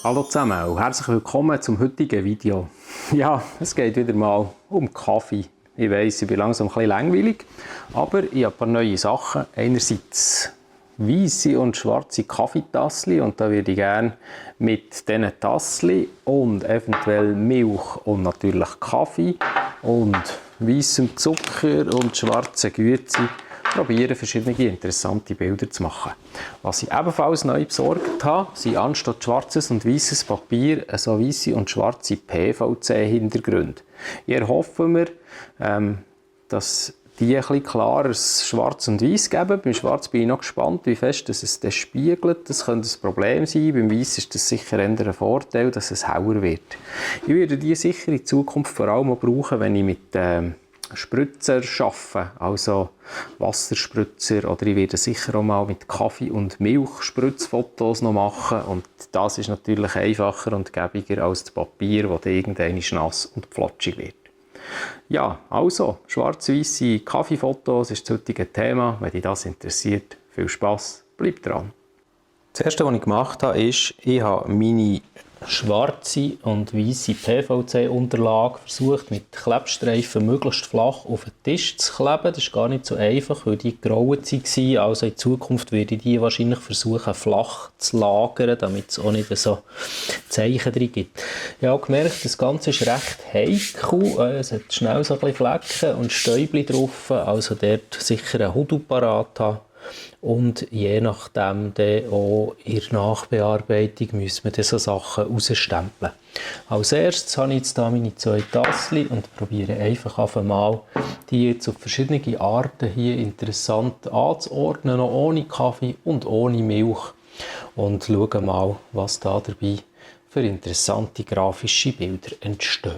Hallo zusammen und herzlich willkommen zum heutigen Video. Ja, es geht wieder mal um Kaffee. Ich weiss, ich bin langsam ein bisschen langweilig, aber ich habe ein paar neue Sachen. Einerseits weisse und schwarze Kaffeetassli und da würde ich gerne mit diesen Tassli und eventuell Milch und natürlich Kaffee und weissem Zucker und schwarzen Güezi probieren, verschiedene interessante Bilder zu machen. Was ich ebenfalls neu besorgt habe, sind anstatt schwarzes und weißes Papier so weiße und schwarze PVC-Hintergründe. Ich erhoffe mir, dass die ein bisschen klares Schwarz und Weiß geben. Beim Schwarz bin ich noch gespannt, wie fest es das spiegelt. Das könnte ein Problem sein. Beim Weiß ist das sicher eher ein Vorteil, dass es heller wird. Ich werde die sicher in Zukunft vor allem auch brauchen, wenn ich mit Spritzer arbeiten, also Wasserspritzer, oder ich werde sicher auch mal mit Kaffee- und Milchspritzfotos noch machen und das ist natürlich einfacher und gäbiger als das Papier, das dann irgendwann nass und flotschig wird. Ja, also, schwarz-weisse Kaffeefotos ist das heutige Thema. Wenn dich das interessiert, viel Spass, bleib dran. Das erste, was ich gemacht habe, ist, ich habe meine schwarze und weiße PVC-Unterlage versucht, mit Klebstreifen möglichst flach auf den Tisch zu kleben. Das ist gar nicht so einfach, weil die gerauert waren. Also in Zukunft werde ich die wahrscheinlich versuchen, flach zu lagern, damit es auch nicht so Zeichen drin gibt. Ich habe gemerkt, das Ganze ist recht heikel. Es hat schnell so ein bisschen Flecken und Stäubchen drauf. Also dort sicher einen Hut parat haben. Und je nachdem dann auch in der Nachbearbeitung müssen wir diese Sachen rausstempeln. Als erstes habe ich jetzt hier meine 2 Tassli und probiere einfach einmal die jetzt auf verschiedene Arten hier interessant anzuordnen, noch ohne Kaffee und ohne Milch. Und schauen mal, was da dabei für interessante grafische Bilder entstehen.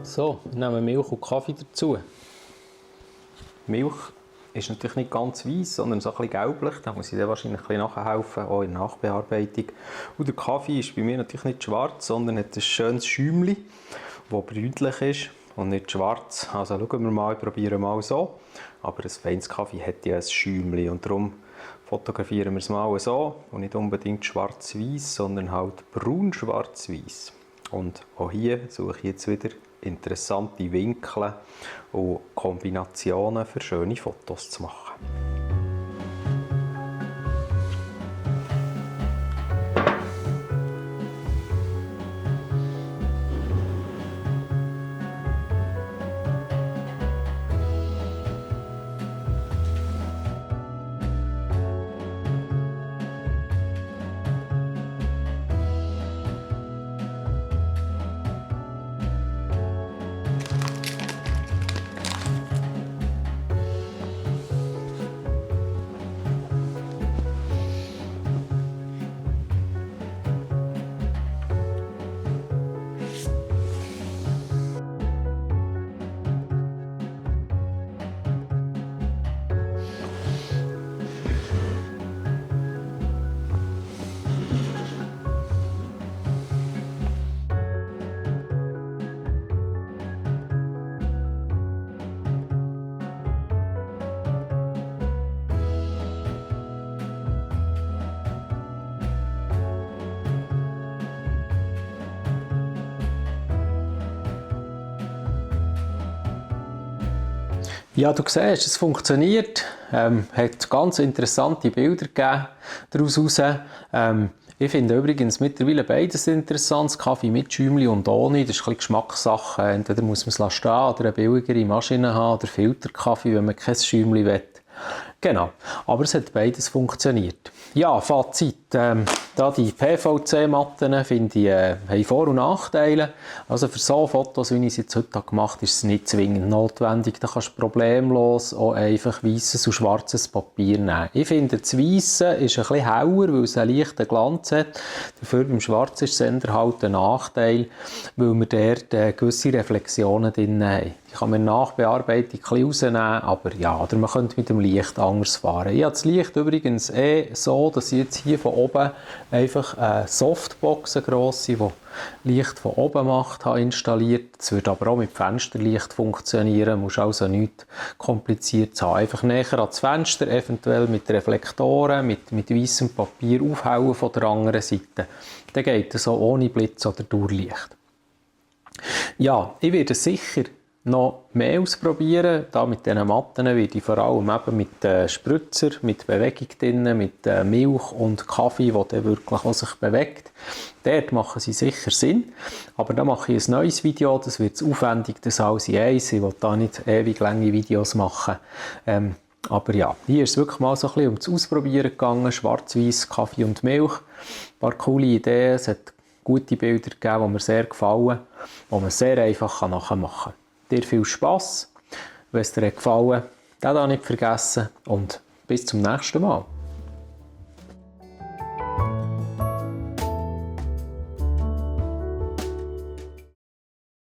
So, wir nehmen Milch und Kaffee dazu. Milch ist natürlich nicht ganz weiss, sondern so ein bisschen gelblich. Da muss ich dann wahrscheinlich ein bisschen nachhelfen, auch in der Nachbearbeitung. Und der Kaffee ist bei mir natürlich nicht schwarz, sondern hat ein schönes Schäumchen, das bräunlich ist und nicht schwarz. Also schauen wir mal, probieren mal so. Aber ein feines Kaffee hat ja ein Schäumchen und darum fotografieren wir es mal so. Und nicht unbedingt schwarz-weiß, sondern halt braun-schwarz-weiß. Und auch hier suche ich jetzt wieder interessante Winkel und Kombinationen für schöne Fotos zu machen. Ja, du siehst, es funktioniert. Hat ganz interessante Bilder gegeben daraus heraus. Ich finde übrigens mittlerweile beides interessant. Kaffee mit Schäumchen und ohne. Das ist ein bisschen Geschmackssache. Entweder muss man es stehen oder eine billigere Maschine haben oder Filterkaffee, wenn man kein Schäumchen will. Genau. Aber es hat beides funktioniert. Ja, Fazit. Da die PVC-Matten finde ich, haben Vor- und Nachteile. Also für so Fotos, wie ich es jetzt heute gemacht habe, ist es nicht zwingend notwendig. Da kannst du problemlos auch einfach weißes und schwarzes Papier nehmen. Ich finde, das Weiße ist ein bisschen heller, weil es einen leichten Glanz hat. Dafür beim Schwarzen ist es eher halt ein Nachteil, weil wir dort gewisse Reflexionen drin haben. Die kann man in Nachbearbeitung ein bisschen rausnehmen, aber ja, oder man könnte mit dem Licht anders fahren. Ich habe das Licht übrigens so, dass ich jetzt hier von oben einfach eine Softbox, eine grosse, die Licht von oben macht, habe installiert. Das würde aber auch mit Fensterlicht funktionieren, muss also nichts Kompliziertes haben. Einfach näher ans Fenster, eventuell mit Reflektoren, mit weißem Papier aufhellen von der anderen Seite. Dann geht es so ohne Blitz oder Durchlicht. Ja, ich werde sicher noch mehr ausprobieren. Da mit diesen Matten werde ich vor allem eben mit Spritzer, mit Bewegung drin, mit Milch und Kaffee, der dann wirklich auch sich bewegt. Dort machen sie sicher Sinn. Aber da mache ich ein neues Video, das wird aufwendig, das alles in eins. Ich will da nicht ewig lange Videos machen. Aber ja, hier ist es wirklich mal so ein bisschen ums Ausprobieren gegangen. Schwarz-Weiß, Kaffee und Milch. Ein paar coole Ideen. Es hat gute Bilder gegeben, die mir sehr gefallen, die man sehr einfach nachmachen kann. Dir viel Spass. Wenn es dir gefallen hat, dann nicht vergessen und bis zum nächsten Mal.